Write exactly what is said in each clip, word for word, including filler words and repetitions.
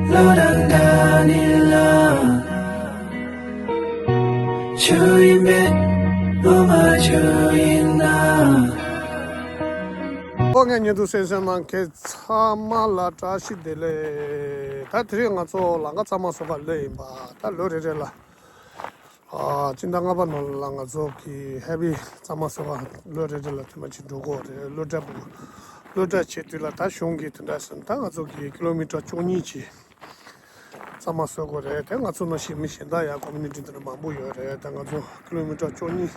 བློ་རང་འདྲ་ནི་ལ། ཆུ་ཡིན་མེད་བློ་མ་ཆུ་ཡིན་ན། ཨོ་ངའི་ཉེ་དུ་གསན་གཟིགས་གནང་མཁན་ཚང་མ་ལ་བཀྲ་ཤིས་བདེ་ལེགས། ད་དེ་རིང་ང་ཚོ་ལམ་ཁ་གཙང་མ་བཟོ་གར་སླེབས་ཡིན་པ། ད་ལོ་རེ་རེ་ལ། ཨ། སྤྱི་ཟླ་ལྔ་པ་ནང་ལ་ང་ཚོ་གི་ཧེ་བི་གཙང་མ་བཟོ་གར་ལོ་རེ་རེ་ལ་ཐེངས་མ་གཅིག་འགྲོ་གི་ཡོད་རེད། གློད་གྲྭ་བུ། གློད་གྲྭ་བྱེད་དུས་ལ་ད་གཞུང་གིས་དེ་འདྲ་ཟེར་ན་ད་ང་ཚོ་གི་ཀི་ལོ་མི་ཊར་བཅུ་གཉིས་ཀྱི་གཙང་མ་བཟོ་དགོས་རེད། དེ་ང་ཚོ་ནང་བཞིན་མི་གཞན་དག་ཡང་ཀོ་མུ་ནི་ཊི་འདི་འདྲ་མང་པོ་ཡོད་རེད། ད་ང་ཚོ་ཀི་ལོ་མི་ཊར་བཅུ་གཉིས་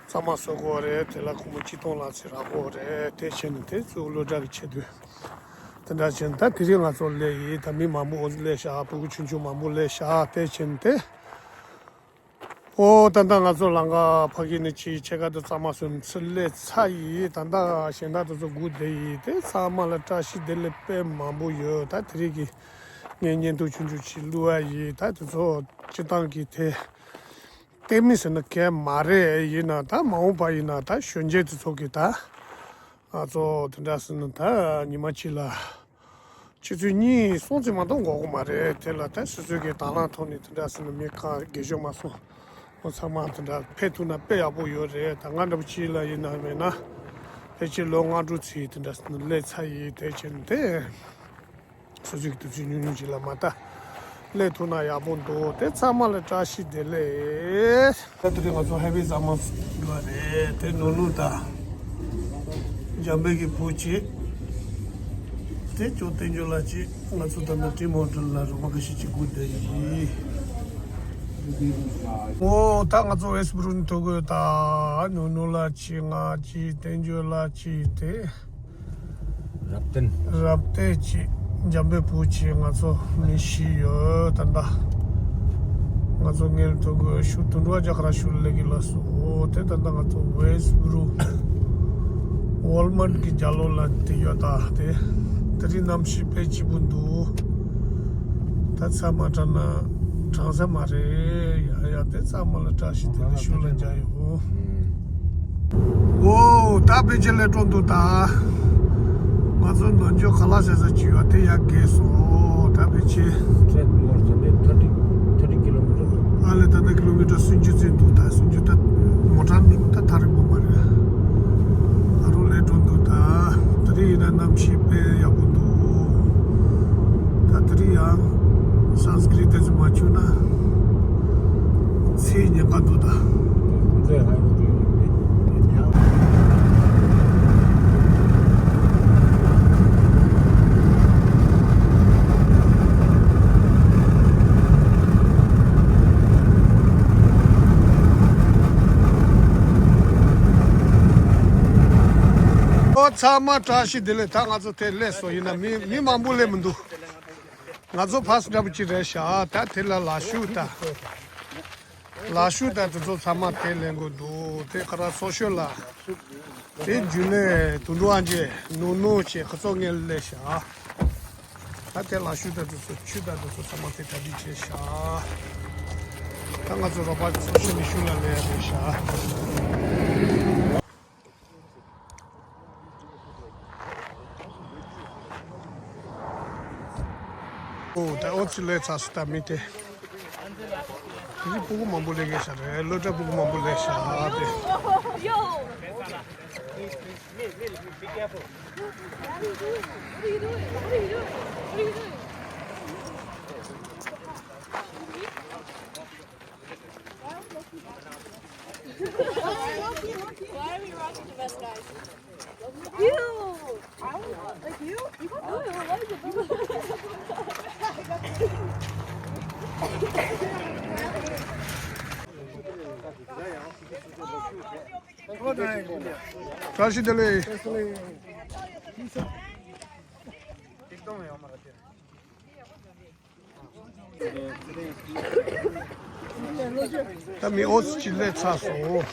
གཙང་མ་བཟོ་དགོས་རེད། དེ་ལ་སྒོར་མོ་ཆིག་སྟོང་ལྷག་ཙམ་རག་གི་རེད། དེ་བྱས་ནས་དེ་ཚོ་གློད་གྲྭ་གི་ཆེད་དུ་དེ་འདྲ་བྱས་ནས། ད་དེ་རིང་ང་ཚོ་སླེབས་ཡིན། ད་མི་མང་པོ་སླེབས་ཤག་ཕྲུ་གུ་ཆུང་ཆུང་མང་པོ་སླེབས་ཤག་དེ་བྱས་ནས་དེ། ཨོ། ད་ལྟ་ང་ཚོ་ལམ་ཁ་ཕ་གི་ནས་ཕྱི་ཕྱེད་ཀ་དེ་གཙང་མ་བཟོས་ནས་ཚུར་སླེབས་ཚར་ཡིན། ད་ལྟ་གཞན་དག་དེ་ཚོ་སྒུག་བསྡད་ཡིན། དེ་ཚང་མ་ལ་བཀྲ་ཤིས་བདེ་ལེགས་དཔེ་མང་པོ་ཡོད། ད་དེ་རིང་གི་ངའི་བརྙན་ཐུང་ཆུང་ཆུང་ཅིག་བླུགས་པ་ཡིན། ད་དེ་ཚོ་སྤྱིར་བཏང་གི་དེ་བལྟས་མི་ཟེར་ན་གལ་མ་རེད། ཡིན་ན་ད་མ་འོངས་པ་ཡིན་ན་ད་གཞོན་སྐྱེས་དེ་ཚོ་གི་ད། ང་ཚོ་དེ་འདྲ་ཟེར་ན་ད་ཉི་མ་གཅིག་ལ་ཆུ་ཚོད་གཉིས་གསུམ་ཙམ་མ་གཏོགས་འགོར་གི་མ་རེད། དེ་ལ་ད་སོ་སོ་གི་དང་བླངས་ཐོག་ནས་དེ་འདྲ་ཟེར་ན་མི་ཁ་རྒས་ཤོས་མ་སོང་། ཨོ། ཚང་མ་དེ་འདྲ་ཕེབས་ཐུབ་ན་དཔེ་ཡག་པོ་ཡོད་རེད། ད་ང་འདྲ་པོ་ཅིག་ལ་ཡིན་ན་མེད་ན་ཕལ་ཆེར་ལོ་ལྔ་དྲུག་ཙམ་དེ་འདྲ་ཟེར་ན་སླེབས་ཚར་ཡིན། དེ་བྱས་ནས་དེ། སོ་སོའི་དུས་ཚོད་ཉུང་ཉུང་ཅིག་ལ་མ་ལྟ་སླེབས་ཐུབ་ན་ཡག་པོ་འདུག་དེ་ཚང་མ་ལ་བཀྲ་ཤིས་བདེ་ལེགས། ད་དེ་རིང་ང་ཚོ་ཧེ་བི་གཙང་མ་འགྲོ་བ་རེད། དེ་ནོར་ལུག་དང་འཇམ་དཔལ་གྱི་བུ་གཅིག་དེ་ཅོ་བསྟན་འགྱུར་ལགས་གཅིག་ང་ཚོ་ད་ལྟ་ཊིམ་ཧོ་ཊེལ་ལ་རོགས་པ་ཁ་ཤས་ཅིག་སྒུག་བསྡད་ཡིན། ཨོ། ད་ང་ཚོ་ཝེ་སི་བྷུ་རུ་ནས་ཐུག་གི་ཡོད། ད་ནོར་ལུག་ལགས་གཅིག་ང་གཅིག་བསྟན་འགྱུར་ལགས་གཅིག་དེ། རབ་བརྟན། རབ་བརྟན་གྱི་འཇམ་དཔལ་བུ་གཅིག་ང་ཚོ་མི་བཞི་ཡོད། ད་ལྟ་ང་ཚོ་སྔོན་ཐོག་གི་ཤུ་དུང་དུང་རྒྱ་གར་ཤུ་ལེ་གི་ལ་སོ། དེ་ད་ལྟ་ང་ཚོ་ཝེ་སི་བྷུ་རུ་ཝོལ་མར་གི་རྒྱབ་ལོགས་ལ་དེ་ཡོད། ད་དེ་དེ་རིང་གནམ་གཤིས་དཔེ་སྐྱིད་པོ་འདུག་ད་ཚང་མ་དྲན་ན་དྲན་ས་མ་རེད། ཡ་ཡ། དེ་ཚང་མ་ལ་བཀྲ་ཤིས་བདེ་ལེགས་ཞུ་ལ་མཇལ་ཡོང་། ཨོ། ད་ཕལ་ཆེར་སླེབས་འགྲོ་འདུག་ད་ང་ཚོ་ནང་ཆོས་ཁ་ལག་ཟ་ས་ཅིག་ཡོད། དེ་ཡར་བརྒལ་སོང་། ད་ཕལ་ཆེར། Straight more than thirty, thirty kilometer. ཨ་ལས། ད་ལྟ་ཀི་ལོ་མི་ཊར་སུམ་ཅུ་ཙམ་འདུག་ད་སུམ་ཅུ་ད་མོ་ཊར་ནང་ད་ཐག་རིང་པོ་མ་རེད། ཨ་རོ་སླེབས་འགྲོ་འདུག་ད་དེ་རིང་ཡིན་ན་གནམ་གཤིས་དཔེ་ཡག་པོ་འདུག་ད་དེ་རིང་ཡང་སཾ་སྐྲྀཏ་དེ་ཚོ་མ་བྱུང་ན་ཚེ་ཉེན་ཁ་འདུག་ད། ཨོ། ཚང་མ་བཀྲ་ཤིས་བདེ་ལེགས། ད་ང་ཚོ་དེ་སླེབས་སོང་། ཡིན་ན་མི་མི་མང་པོ་སླེབས་མི་འདུག་ང་ཚོ་ཕར་སི་འདྲ་པོ་ཅིག་རེད་ཤག་ད་དེ་ལ་ལག་ཤུབས་དང་། ལག་ཤུབས་དང་དེ་ཚོ་ཚང་མ་དེ་ལེན་དགོས་འདུག་དེ་ཁ་ར་སོ་ཤོ་ལ། དེ་རྒྱུན་ལས་དུད་འགྲོ་ཨ་མཆོག་ནོ་ནོ་བྱས་ཁོ་ཚོ་ངས་སླེབས་ཤག་ད་དེ་ལག་ཤུབས་དང་དེ་ཚོ་ཆུ་དང་དེ་ཚོ་ཚང་མ་དེ་གྲ་སྒྲིག་བྱས་ཤག་ད་ང་ཚོ་རོགས་པ་ཚོ་ཤི་ནི་ཤུལ་ལ་ལས་རེད་ཤག་ཨོ། ད་ཨོ་ཙི་ལས་ཚ་སི་ད་མི་དེ། དེ་རིང་ཕྲུ་གུ་མང་པོ་ལས་ཀ་ཤར་རེད། སློབ་གྲྭ་ཕྲུ་གུ་མང་པོ་ལས་ཤར་དེ། Why are we rocking the vest, guys? You! I was like, you? You got blue. Why is it blue? བཀྲ་ཤིས་བདེ་ལེགས། ད་མི་ཨོ་ཙི་ཅིག་སླེབས་ཚར་སོང་།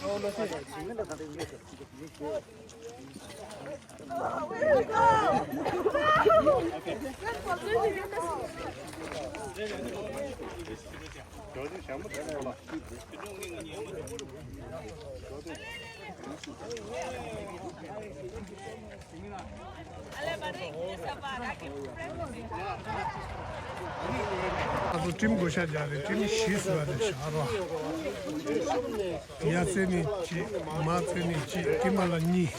ཊིམ་བགོ་བཤའ་རྒྱག་རེད། ཊིམ་བཞི་བཟོས་པ་རེད་ཤག་རོ། ཡ་རྩེ་ནས་གཅིག་མ་རྩེ་ནས་གཅིག་ཊིམ་མ་ལ་གཉིས།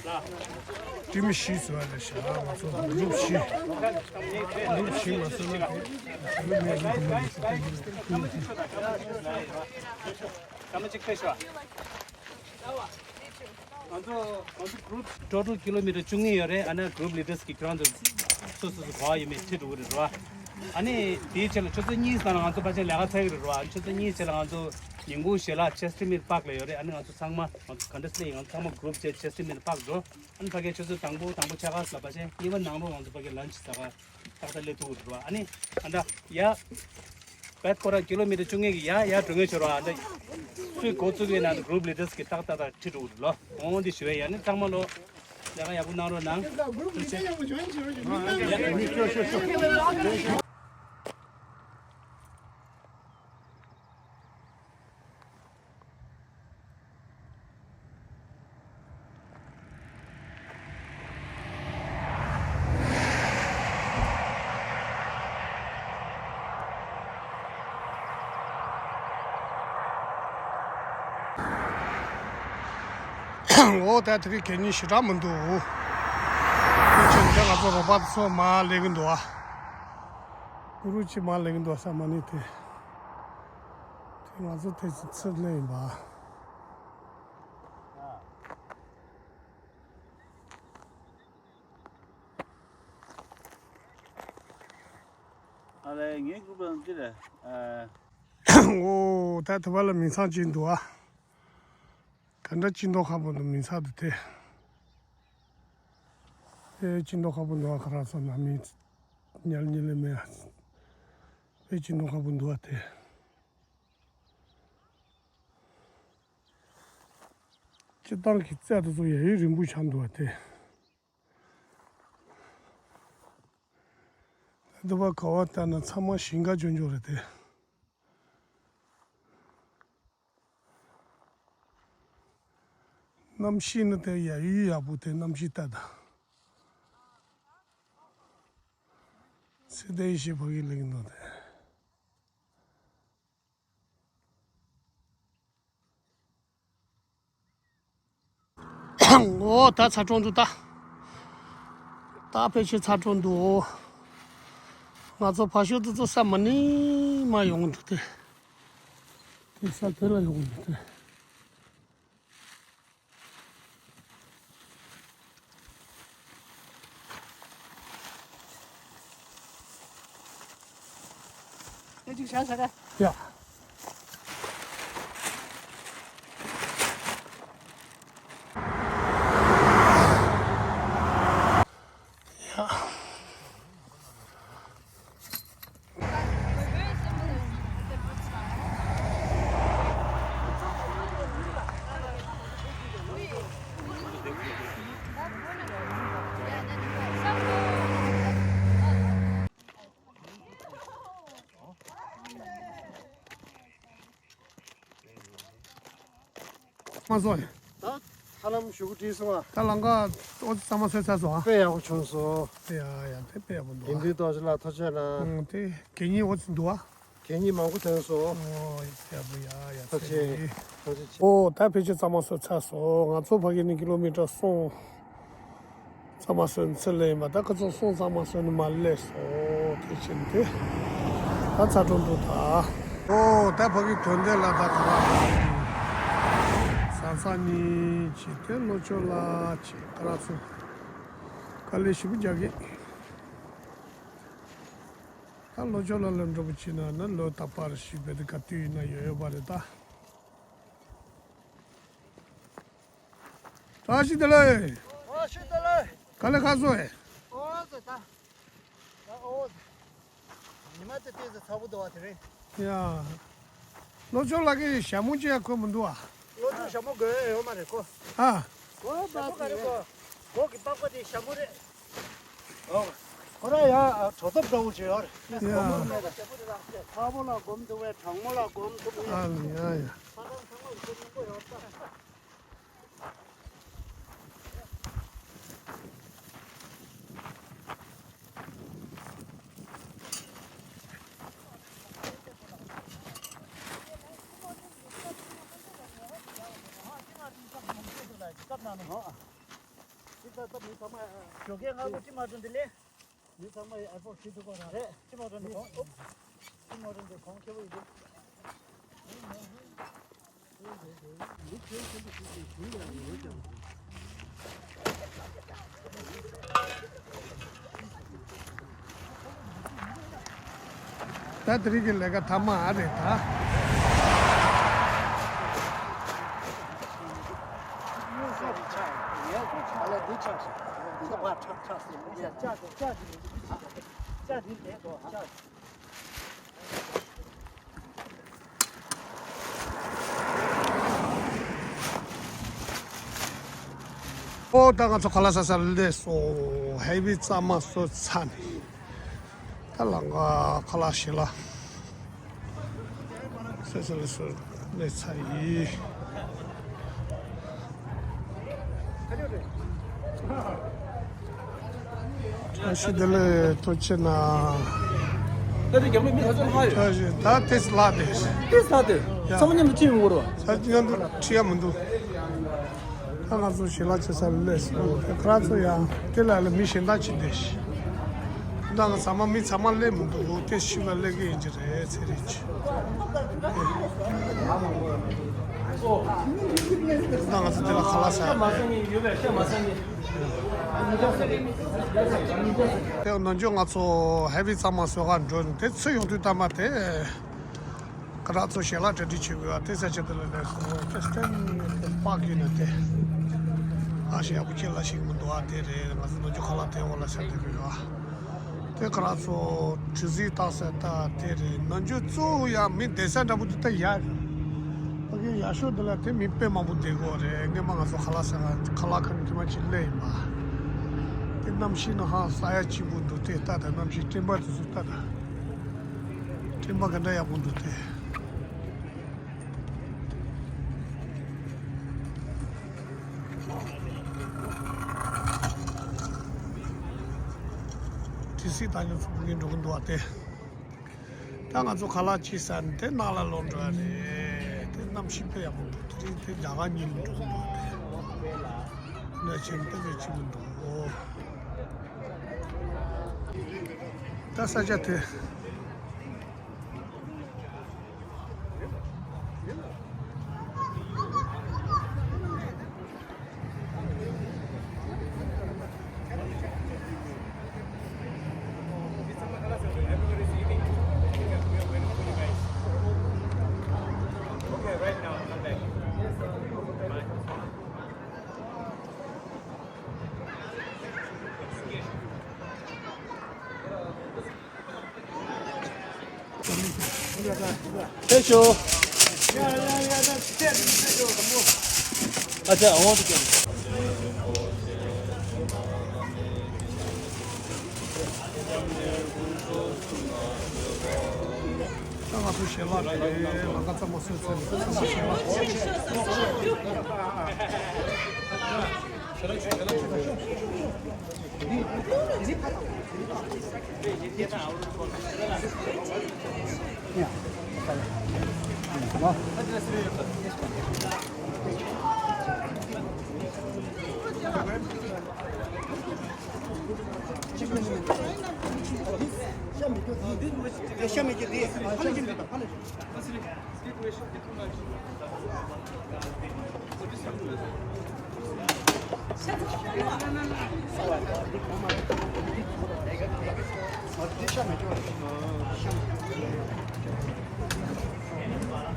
ཊིམ་བཞི་བཟོས་པ་རེད་ཤག་ང་ཚོ་གུ་རུབ་བཞི། གུ་རུབ་བཞི་མ་བཟོས་ན་དེ་གུ་རུབ་མེད་གུ་རུབ་མེད། ང་ཚོ་ང་ཚོ་གུ་རུབ་ཊོ་ཊལ་ཀི་ལོ་མི་ཊར་བཅུ་གཉིས་ཡོད་རེད། ཨ་ནི་གུ་རུབ་ལི་ཌར་སི་གིས་ཁྱེད་རང་ཚོ་སོ་སོ་སོ་ག་པར་ཡོད་མེད་ཁྲིད་འགྲོ་གི་རེད་རོ། ཨ་ནི་དེའི་ཆེད་ལ་ཆུ་ཚོད་གཉིས་ཙམ་ལ་ང་ཚོ་ཕལ་ཆེར་ལས་ཀ་ཚར་གི་རེད་རོ། ཨ་ནི་ཆུ་ཚོད་གཉིས་ཆེད་ལ་ང་ཚོ་ཉིན་གུང་ཞལ་ལག་ཅེ་སི་ཊི་མིར་པཱག་ལ་ཡོད་རེད། ཨ་ནི་ང་ཚོ་ཚང་མ་ང་ཚོ་ག་འདྲ་སེ་ང་ཚོ་ཚང་མ་གུ་རུབ་བྱས་ཅེ་སི་ཊི་མིར་པཱག་འགྲོ། ཨ་ནི་ཕ་གིར་ཆུ་ཚོད་དང་པོ་དང་པོ་ཕྱེད་ཀ་ཙམ་ལ་ཕལ་ཆེར་གཉིས་པ་ནང་ལོགས་ང་ཚོ་ཕ་གིར་ལན་ཆི་ཟ་ག་ཏག་ཏག་སླེབས་ཐུབ་ཀྱི་རེད་བ། ཨ་ནི་ཨ་འདྲ་ཡ། བེད་ཁོ་རང་ཀི་ལོ་མི་ཊར་བཅུ་གཉིས་ཀྱི་ཡ་ཡ་འགྲོ་མཁན་ཤོར་བ་ཨ་འདྲ། སུས་འགོ་བཙུགས་ཡིན་ན་གུ་རུབ་ལི་ཌར་སི་གིས་ཏག་ཏག་ཁྲིད་འགྲོ་གི་རེད་ལོ། འོང་འདི་ཞུ་བས་ཡ་ནི་ཚང་མ་ལོ། ལས་ཀ་ཡག་པོ་གནང་རོགས་གནང་། འོ་ད་དེ་རིང་གད་སྙིགས་ཞེ་དྲག་མི་འདུག་དེ་ཕྱིན་ད་ང་ཚོ་རོགས་པ་ཚོ་མར་སླེབས་ཀྱི་འདུག་ཨ། གུ་རུབ་གཅིག་མར་སླེབས་ཀྱི་འདུག་ཨ། ས་མ་ནི་དེ། དེ་ང་ཚོ་དེ་ཚོ་ཚུར་སླེབས་ཡིན་པ། ཨ་ལས་ངའི་གུ་རུབ་འདི་རེད། ཨ། འོ་ད་དེ་བ་ལ་མིང་ཚང་ཅིག་འདུག་ཨ། ག་འདྲ་ཅི་མདོག་ཁ་པོ་འདུག་མིང་ཚང་དེ་དེ། ཨེ་ཅི་མདོག་ཁ་པོ་འདུག་ཨ། ཁ་རག་ཚོ་ནང་མི་ཉལ་ཉལ་ལེ་མེད་ཨ། ཨེ་ཅི་མདོག་ཁ་པོ་འདུག་ཨ་དེ། སྤྱིར་བཏང་གི་རྩྭ་དེ་ཚོ་ཡ་ཡུན་རིང་པོ་ཆགས་འདུག་ཨ་དེ། ད་དེ་བ་ག་བ་ལྟ་ན་ཚང་མ་ཞིང་ཁ་ལྗོན་ལྗོན་རེད་དེ། གནམ་གཤིས་ནི་དེ་ཡ་ཡུལ་ཡག་པོ་དེ་གནམ་གཤིས་ལྟ་ད། ཚེ་བརྟན་ཞེས་ཕ་གི་ལེགས་འདུག་དེ། འོ་ད་ཚ་གྲང་འདུག་ད། ད་ཕལ་ཆེར་ཚ་གྲང་འདུག་ང་ཚོ་ཕ་ཤུལ་དེ་ཚོ་ས་མ་ནི་མ་ཡོང་གི་འདུག་དེ། དེ་ས་དེ་ལ་ཡོང་གི་འདུག་དེ། ཡ། མ་སོང་། ད་ཧ་ལམ་ཞུ་གི་བྲིས་སོང་ཨ། ད་ལམ་ཁ་ཨོ་ཙི་གཙང་མ་བཟོས་ཚར་སོང་ཨ། དཔེ་ཡག་པོ་བྱུང་སོང་། ཡ་ཡ་དེ་དཔེ་ཡག་པོ་འདུག་དགེ་ཨ། འདུན་རྡོ་རྗེ་ལགས་ཐུགས་རྗེ་གནང་། ཨང་དེ་གད་སྙིགས་ཨོ་ཙི་འདུག་ཨ། གད་སྙིགས་མང་པོ་ཐོན་སོང་། ཨོ་ཡག་པོ་ཡ་ཡ་ཐུགས་རྗེ་ཆེ། ཐུགས་རྗེ་ཆེ། ཨོ་ད་ཕལ་ཆེར་གཙང་མ་བཟོས་ཚར་སོང་། ང་ཚོ་ཕ་གི་ནས་ཀི་ལོ་མི་ཊར་གསུམ། གཙང་མ་བཟོས་ནས་ཚུར་སླེབས་ཡིན་པ། ད་ཁོ་ཚོ་གསུམ་གཙང་མ་བཟོས་ནས་མར་སླེབས་སོང་། དེ་ཕྱིན་ཏེ་ད་ཚ་གྲང་འདུག་ད། ཨོ་ད་ཕ་གི་དོན་ལྡན་ལ་ད་ག་ར་ཟ་ས་གཉིས་བྱས་ཏེ་ལྷོ་ཕྱོགས་ལ་བྱས་ཁ་རག་ཚོ་དཀའ་ལས་ཞེ་པོ་རྒྱག་གི། ད་ལྷོ་ཕྱོགས་ལ་ལ་འགྲོ་པ་བྱས་ན་ན་ལོ་ད་པར་ཞིག་བས་ཏེ་ག་དུས་ཡིན་ན་ཡོད་ཡོད་པ་རེད་ད། བཀྲ་ཤིས་བདེ་ལེགས། བཀྲ་ཤིས་བདེ་ལེགས། ག་ལེ་ཁ་སོ་ཨེ། ཨོ་ཙི་ད། ཨོ་ཙི། ཉི་མ་ཙི་ཏོག་ཙི་ཚ་པོ་འདུག་བ་དེ་རིང་། ཡ། ལྷོ་ཕྱོགས་ལ་གི་ཞྭ་མོ་ཅི་ཡ་ཁོ་མི་འདུག་བ། ལྷོ་ཕྱོགས་ཞྭ་མོ་དགོས་ཡ་ཡོད་མ་རེད་ཁོ། ཨ། ཞྭ་མོ་ག་རེ་ཁོ། གོག་གི་པགས་པ་དེ་ཞྭ་མོ་རེད། ཁོ་ར་ཡ་གྲོ་ཐོབ་འདྲ་བོ་ཅིག་ཡོད་རེད། ཡ། ཚ་པོ་ལ་སྒོམ་འདུག་བས་གྲང་མོ་ལ་སྒོམ་འདུག་བས། ཨ་ལ་ཡ་ཡ། ཚ་གྲང་ཚང་མ་ཡོད་པ། ཨ། ཅི་ད་ད་མི་ཚང་མ། ཞོགས་ཀས་སྔ་པོ་ཅི་མ་འགྲོ་འདི་ལས། མི་ཚང་མ་ཨེར་པོར་ཊི་ཁྲིད་ཐུབ་པ་རེད། ཅི་མ་འགྲོ་འདི་གོང་། ཨོ། ཅི་མ་འགྲོ་འདི་གོང་ཁེ་པོ་ཡིན་འདུག་ད་དེ་རིང་གི་ལས་ཀ་མཐའ་མ་ཨ་རེད་ད། ཨོ་ད་ང་ཚོ་ཁ་ལག་ཟ་ས་སླེབས་སོང་། ཧེ་བི་གཙང་མ་བཟོས་ཚར་ནས། ད་ལམ་ཁ་ཁ་ལག་ཞལ་ལག་བཟས་ཚར་ལ་སོ་སླེབས་ཚར་ཡིན། བཀྲ་ཤིས་བདེ་ལེགས། ཐུགས་རྗེ་གནང་། ད་དེ་རྒྱབ་ལོགས་མི་ཁ་ཚོན་ཧ་ཡོད། བཀྲ་ཤིས། ད་ཏིས་ལགས་དེ། ཏིས་ལགས་དེ། ཡ། ཚང་མ་མཉམ་དུ་ཅི་ཡོང་གི་རེད་བ། ས་ཅི་མཉམ་དུ་ཁྲིད་ཡ་མི་འདུག་ད་ང་ཚོ་ཞལ་ལག་བྱེད་ས་སླེབས་སོང་། དེ་ཁ་ཚོ་ཡང་དེ་ལ་ལ་མི་གཞན་དག་ཅིག་བསྡད་ཤག་ད་ང་ཚང་མ་མི་ཚང་མ་སླེབས་མི་འདུག་དེ་ཤི་ལ་སླེབས་ཀྱི་ཡིན་གྱི་རེད་ཚེ་རིང་ཅི། ད་ང་ཚོ་དེ་ལ་ཁ་ལག་ཟ་ཡ། དེ་ནང་ཆོས་ང་ཚོ་ཧེ་བི་གཙང་མ་བཟོ་གར་འགྲོ་ནས་དེ་ཚོ་ཡོང་དུས་ད་མ་དེ། ཁ་རག་ཚོ་ཞལ་ལག་གྲ་སྒྲིག་བྱེད་དགོས་ཨ། དེ་ས་ཆ་དེ་ལ་ལས་སོ་ཏེ་སྟན་པག་ཡིན་ན་དེ། ཨ་ཞེ་ཡག་པོ་ཁྱེད་ལ་ཞིག་མི་འདུག་ཨ། དེ་རེད། ང་ཚོ་ནང་ཆོས་ཁ་ལག་དེ་འོག་ལ་ཤར་དེ་རེད་ཨ། དེ་ཁ་རག་ཚོ་གྲུ་གཟིངས་བཏགས་ས་ད་དེ་རེད། ནང་ཆོས་གཙོ་བོ་ཡང་མི་བསྡད་ས་འདྲ་པོ་དེ་ད་ཡག་རེད། ཕ་གི་ཡག་ཤོས་དེ་ལ་དེ་མི་དཔེ་མང་པོ་བསྡད་གོ་རེད། སྔན་མ་ང་ཚོ་ཁ་ལག་ཟ་ཁ་ལག་ཁང་དེ་མ་ཅིག་སླེབས་ཡིན་པ། དེ་གནམ་གཤིས་ནང་ཧང་སང་ཡག་གཅིག་པོ་འདུག་དེ་ལྟ་ད་གནམ་གཤིས་སྤྲིན་པ་དེ་ཚོ་ལྟ་ད། སྤྲིན་པ་ག་འདྲ་ཡག་པོ་འདུག་སྟེ། གྲུ་གཟིངས་ད་ཉོ་ཚུགས་པོ་གིན་འགྲོ་གི་འདུག་བ་སྟེ། ད་ང་ཚོ་ཁ་ལག་ཅིག་ཟ་ནས་དེ་ནང་ལ་ལོག་འགྲོ་ཡ་རེད། དེ་གནམ་གཤིས་དཔེ་ཡག་པོ་འདུག་དེ་རིང་དེ་རྒྱ་གར་ཉིན་འགྲོ་གི་འདུག་བ་སྟེ། ན་ཆེན་དེ་ལས་ཅི་མི་འདུག་ད་ས་ཆ་དེ། ད་ང་ཚོ་ཞལ་ལག་རེད། ལམ་ཁ་ཙམ་མ་སོང་ཚར་ནས་ད་ཚང་མ་ཞལ་ལག་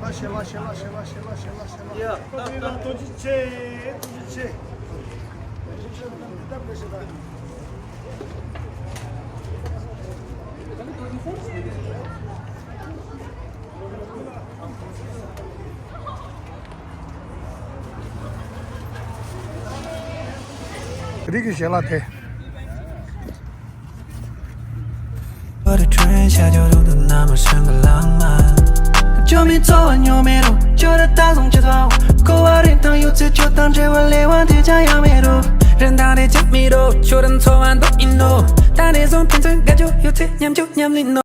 ལ་ཤེ་ལ་ཤེ་ལ་ཤེ་ལ་ཤེ་ལ་ཤེ་ལ་ཤེ་ལ། ཡ། ད་ད་ཐུགས་རྗེ་ཆེ། ཐུགས་རྗེ་ཆེ། རིགས་ཀྱི་ཞལ་ལག་དེ། 我的春夏秋冬的那么深刻浪漫。救命昨晚有没有？就在大风切断我，过往人生有次就当这晚泪望天将要没落。人当得救命落，就等昨晚都一诺。但那种天真感觉有次念旧念里诺。